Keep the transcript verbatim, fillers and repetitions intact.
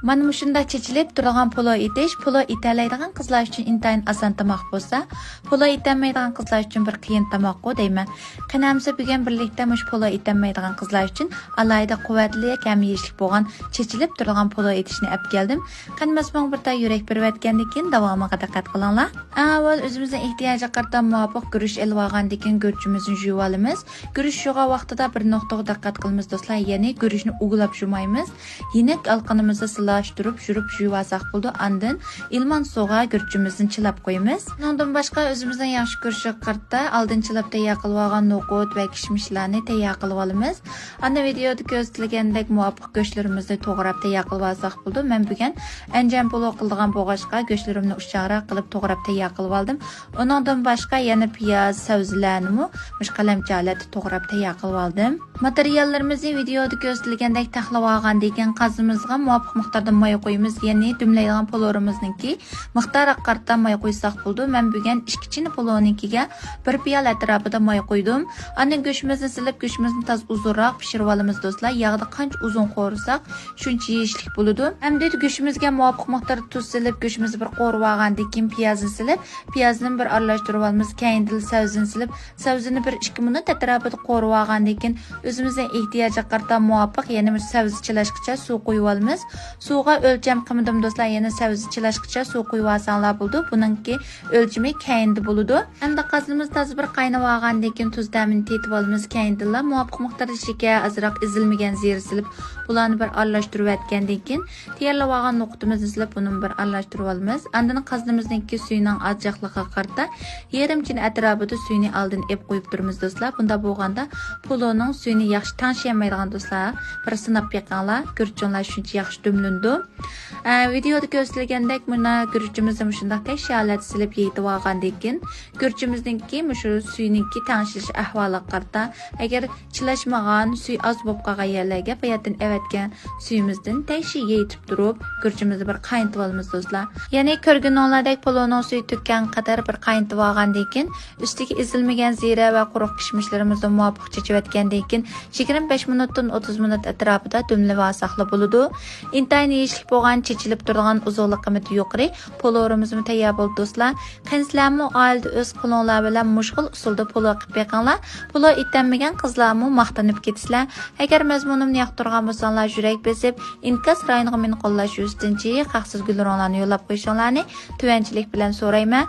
مانا مۇشۇنداق چېچىلىپ تۇرىدىغان پولو ئېتىش پولو ئېتەلەيدىغان قىزلار ئۈچۈن ئىنتايىن ئاسان تاماق بولسا، پولو ئېتەلمەيدىغان قىزلار ئۈچۈن بىر قىيىن تاماققۇ دەيمەن. قېنى ئەمسە بۈگۈن بىرلىكتە مۇشۇ پولو ئېتەلمەيدىغان قىزلار ئۈچۈن ئالاھىدە قۇۋۋەتلىك ھەم يېيىشلىك بولغان چېچىلىپ تۇرىدىغان پولو ئېتىشنى ئەپ كەلدىم. قېنى مەزمۇنغا بىر تال يۈرەك بېرىۋەتكەندىن كېيىن داۋامىغا دىققەت قىلىڭلار. ئەڭ ئاۋۋال ئۆزىمىزنىڭ ئېھتىياجىغا قارىتا مۇۋاپىق گۈرۈچ ئېلىۋالغاندىن كېيىن گۈرۈچىمىزنى يۇيۇۋالىمىز. گۈرۈچ يۇغان ۋاقتىدا بىر نۇقتىغا دىققەت قىلىمىز دوستلار، يەنى گۈرۈچنى ئۇۋىلاپ يۇمايمىز. يېنىك ئالىقىنىمىزنى سىلاشتۇرۇپ يۇرۇپ يۇيۇۋالساق بولىدۇ. ئاندىن ئىلمان سۇغا گۈرۈچىمىزنى چىلاپ قويىمىز. ئۇنىڭدىن باشقا ئۆزىمىزنىڭ ياخشى كۆرۈشىگە قارىتا ئالدىن چىلاپ تەييار قىلىۋالغان نوقۇت ۋە كىشمىشلارنى تەييار قىلىۋالىمىز. ئاندىن ۋىدېيودا كۆرسىتىلگەندەك مۇۋاپىق گۆشلىرىمىزنى توغراپ تەييار قىلىۋالساق بولىدۇ. مەن بۈگۈن ئەنجان پولۇ قىلىدىغان بولغاچقا گۆشلىرىمنى ئۇششاقراق قىلىپ توغراپ تەييار قىلىۋالدىم. ئۇنىڭدىن باشقا يەنە پىياز، سەۋزىلەرنىمۇ مۇشۇ قەلەمچە ھالەتتە توغراپ تەييار قىلىۋالدىم. ماتېرىياللىرىمىزنى ۋىدېيودا كۆرسىتىلگەندەك تەخلىۋالغاندىن كېيىن قازىمىزغا مۇۋاپىق مىقداردا ماي قۇيىمىز، يەنى دۈملەيدىغان پولۇرىمىزنىڭكى مىقدارىغا قارىتا ماي قۇيساق بولىدۇ. مەن بۈگۈن ئىككى چىنە پولۇنىڭكىگە بىر پىيالە ئەتراپىدا ماي قۇيدۇم. ئاندىن گۆشىمىزنى سېلىپ، گۆشىمىزنى تازا ئۇزۇنراق پىشۇرۇۋالىمىز دوستلار. ياغدا قانچە ئۇزۇن قورۇساق، شۇنچە يېيىشلىك بولىدۇ. ئەمدى گۆشىمىزگە مۇۋاپىق مىقداردا تۇز سېلىپ، گۆشىمىزنى بىر قورۇۋالغاندىن كېيىن پىيازنى سېلىپ، پىيازنى بىر ئارىلاشتۇرۇۋالىمىز. كەينىدىن سەۋزىنى سېلىپ، سەۋزىنى بىر ئىككى مىنۇت ئەتراپىدا قورۇۋالغاندىن كېيىن، ئۆزىمىزنىڭ ئېھتىياجىغا قارىتا مۇۋاپىق يەنە بىر سەۋزە چىلاشقىچە سۇ قۇيۇۋالىمىز. سۇغا ئۆلچەم قىلمىدىم دوستلار، يەنە سەۋزە چىلاشقىچە سۇ قۇيۇۋالساڭلار بولىدۇ. بۇنىڭكى ئۆلچىمى كەينىدە بولىدۇ. ئەمدى قازىنىمىز تازا بىر قاينىۋالغاندىن كېيىن تۇز تەمىنى تېتىۋالىمىز. كەينىدىنلا مۇۋاپىق مىقداردا شېكەر، ئازراق ئېزىلمىگەن زىرە سېلىپ، بۇلارنى بىر ئارىلاشتۇرۇۋەتكەندىن كېيىن، تەييارلىۋالغان نوقۇتىمىزنى سېلىپ، بۇنىمۇ بىر ئارىلاشتۇرۇۋالىمىز. ئاندىن قازىنىمىزنىڭكى سۈيىنىڭ ئازجاقلىقىغا قارىتا يېرىم چىنە ئەتراپىدا سۈيىنى ئالدىن ئېلىپ قويۇپ تۇرىمىز دوستلار. بۇنداق بولغاندا پولۇنىڭ سۈيىنى ياخشى تەڭشىيەلمەيدىغان دوستلار، بىر سىناپ بېقىڭلار، گۈرۈچۈڭلار شۇنچە ياخشى دۈملىنىدۇ. ئە، ۋىدېيودا كۆرسىتىلگەندەك مانا گۈرۈچىمىزنى مۇشۇنداق تەكشى ھالەتتە سېلىپ يېيىتىۋالغاندىن كېيىن، گۈرۈچىمىزنىڭكى مۇشۇ سۈيىنىڭكى تەڭشىلىش ئەھۋالىغا قارىتا، ئەگەر چىلاشمىغان، سۈيى ئاز بولۇپ قالغان يەرلەرگە باياتىن ئەۋەتكەن سۈيىمىزدىن تەكشى يېيىتىپ تۇرۇپ، گۈرۈچىمىزنى بىر قاينىتىۋالىمىز دوستلار. يەنى كۆرگىنىڭلاردەك پولۇنىڭ سۈيى تۆككەن قەدەر بىر قاينىتىۋالغاندىن كېيىن، ئۈستىگە ئېزىلمىگەن زىرە ۋە قۇرۇق كىشمىشلىرىمىزنى مۇۋاپىق چېچىۋەتكەندىن كېيىن، يىگىرمە بەش مىنۇتتىن ئوتتۇز مىنۇت ئەتراپىدا دۈملىۋالساقلا بولىدۇ. ئىنتايىن يېيىشلىك بولغان، چېچىلىپ تۇرىدىغان، ئوزۇقلۇق قىممىتى يۇقىرى پولۇرىمىزمۇ تەييار بولدى دوستلار. قېنى سىلەرمۇ ئائىلىدە ئۆز قولۇڭلار بىلەن مۇشۇ خىل ئۇسۇلدا پولۇ قىلىپ بېقىڭلار. پولۇ ئېتەلمىگەن قىزلارمۇ ماختىنىپ كېتىسىلەر. ئەگەر مەزمۇنۇمنى ياقتۇرغان بولساڭلار، يۈرەك بېسىپ، ئىنكاس رايونىغا مېنى قوللاش يۈزىسىدىن چىقىق ھەقسىز گۈل رەڭلارنى يوللاپ قويۇشۇڭلارنى تۆۋەنچىلىك بىلەن سورايمەن.